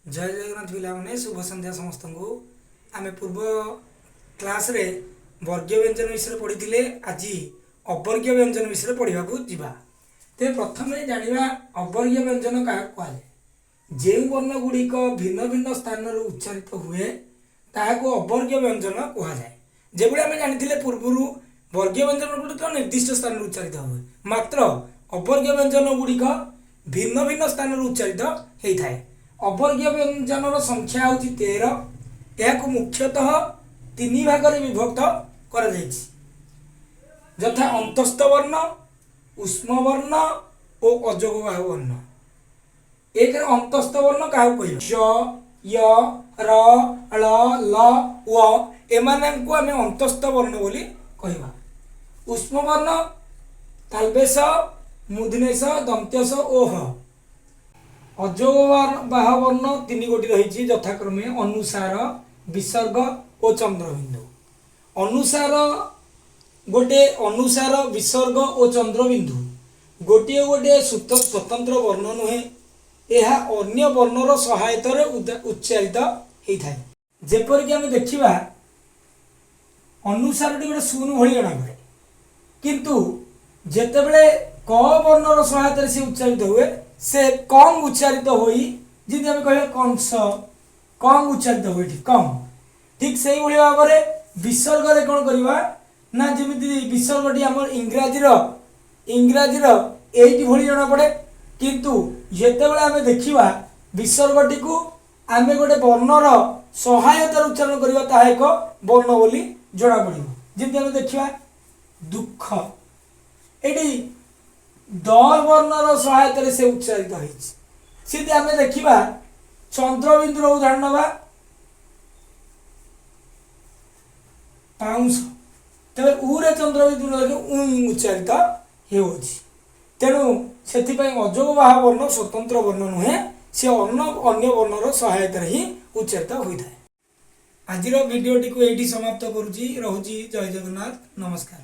ଜୟ ଜଗନ୍ନାଥ ପିଲାମାନେ, ଶୁଭ ସନ୍ଧ୍ୟା ସମସ୍ତଙ୍କୁ। ଆମେ ପୂର୍ବ କ୍ଲାସ୍ରେ ବର୍ଗୀୟ ବ୍ୟଞ୍ଜନ ବିଷୟରେ ପଢ଼ିଥିଲେ। ଆଜି ଅବର୍ଗୀୟ ବ୍ୟଞ୍ଜନ ବିଷୟରେ ପଢ଼ିବାକୁ ଯିବା। ତେବେ ପ୍ରଥମେ ଜାଣିବା ଅବର୍ଗୀୟ ବ୍ୟଞ୍ଜନ କାହାକୁ କୁହାଯାଏ। ଯେଉଁ ବର୍ଣ୍ଣ ଗୁଡ଼ିକ ଭିନ୍ନ ଭିନ୍ନ ସ୍ଥାନରୁ ଉଚ୍ଚାରିତ ହୁଏ, ତାହାକୁ ଅବର୍ଗୀୟ ବ୍ୟଞ୍ଜନ କୁହାଯାଏ। ଯେଭଳି ଆମେ ଜାଣିଥିଲେ ପୂର୍ବରୁ, ବର୍ଗୀୟ ବ୍ୟଞ୍ଜନ ଗୁଡ଼ିକ ନିର୍ଦ୍ଦିଷ୍ଟ ସ୍ଥାନରୁ ଉଚ୍ଚାରିତ ହୁଏ, ମାତ୍ର ଅବର୍ଗୀୟ ବ୍ୟଞ୍ଜନ ଗୁଡ଼ିକ ଭିନ୍ନ ଭିନ୍ନ ସ୍ଥାନରୁ ଉଚ୍ଚାରିତ ହେଇଥାଏ। ଅବର୍ଗୀୟ ବ୍ୟଞ୍ଜନର ସଂଖ୍ୟା ହେଉଛି 13। ଏହାକୁ ମୁଖ୍ୟତଃ ତିନି ଭାଗରେ ବିଭକ୍ତ କରାଯାଇଛି, ଯଥା ଅନ୍ତସ୍ଥ ବର୍ଣ୍ଣ, ଉଷ୍ମ ବର୍ଣ୍ଣ ଓ ଅଯୋଗବାହ ବର୍ଣ୍ଣ। ଏକରେ ଅନ୍ତସ୍ଥ ବର୍ଣ୍ଣ କାହାକୁ କହିବା? ଜ, ୟ, ର, ଳ, ଲ, ୱ, ଏମାନଙ୍କୁ ଆମେ ଅନ୍ତସ୍ଥ ବର୍ଣ୍ଣ ବୋଲି କହିବା। ଉଷ୍ମ ବର୍ଣ୍ଣ ତାଲବେଶ, ମୂର୍ଧନ୍ୟଶ, ଦନ୍ତ୍ୟଶ ଓ ହ। ଅଯୋଗବାହ ବର୍ଣ୍ଣ ତିନି ଗୋଟି ରହିଛି, ଯଥାକ୍ରମେ ଅନୁସାର, ବିସର୍ଗ ଓ ଚନ୍ଦ୍ରବିନ୍ଦୁ। ଅନୁସାର ଗୋଟେ, ଅନୁସାର, ବିସର୍ଗ ଓ ଚନ୍ଦ୍ରବିନ୍ଦୁ ଗୋଟିଏ ଗୋଟିଏ ସ୍ୱତନ୍ତ୍ର ବର୍ଣ୍ଣ ନୁହେଁ। ଏହା ଅନ୍ୟ ବର୍ଣ୍ଣର ସହାୟତାରେ ଉଚ୍ଚାରିତ ହେଇଥାଏ। ଯେପରିକି ଆମେ ଦେଖିବା, ଅନୁସାରଟି ଗୋଟେ ଶୂନ ଭଳି ଜଣାପଡ଼େ, କିନ୍ତୁ ଯେତେବେଳେ କ ବର୍ଣ୍ଣର ସହାୟତାରେ ସେ ଉଚ୍ଚାରିତ ହୁଏ, ସେ କମ୍ ଉଚ୍ଚାରିତ ହୋଇ, ଯେମିତି ଆମେ କହିବା କଂସ, କମ୍ ଉଚ୍ଚାରିତ ହୁଏ ଏଠି କମ୍। ଠିକ୍ ସେଇଭଳି ଭାବରେ ବିସର୍ଗରେ କ'ଣ କରିବା ନା, ଯେମିତି ବିସର୍ଗଟି ଆମର ଇଂରାଜୀର ଏଇଟି ଭଳି ଜଣାପଡ଼େ, କିନ୍ତୁ ଯେତେବେଳେ ଆମେ ଦେଖିବା ବିସର୍ଗଟିକୁ ଆମେ ଗୋଟେ ବର୍ଣ୍ଣର ସହାୟତାରେ ଉଚ୍ଚାରଣ କରିବା, ତାହା ଏକ ବର୍ଣ୍ଣ ବୋଲି ଜଣାପଡ଼ିବ। ଯେମିତି ଆମେ ଦେଖିବା ଦୁଃଖ, ଏଠି ଦ ବର୍ଣ୍ଣର ସହାୟତାରେ ସେ ଉଚ୍ଚାରିତ ହେଇଛି। ସେମିତି ଆମେ ଦେଖିବା ଚନ୍ଦ୍ରବିନ୍ଦୁର ଉଦାହରଣ ନେବା, ପାଉଁଶ। ତେବେ ଉରେ ଚନ୍ଦ୍ରବିନ୍ଦୁ ଲାଗି ଉଁ ଉଚ୍ଚାରିତ ହେଉଅଛି। ତେଣୁ ସେଥିପାଇଁ ଅଯୋଗବାହ ବର୍ଣ୍ଣ ସ୍ୱତନ୍ତ୍ର ବର୍ଣ୍ଣ ନୁହେଁ, ସେ ଅନ୍ୟ ଅନ୍ୟ ବର୍ଣ୍ଣର ସହାୟତାରେ ହିଁ ଉଚ୍ଚାରିତ ହୋଇଥାଏ। ଆଜିର ଭିଡ଼ିଓଟିକୁ ଏଇଠି ସମାପ୍ତ କରୁଛି। ରହୁଛି, ଜୟ ଜଗନ୍ନାଥ, ନମସ୍କାର।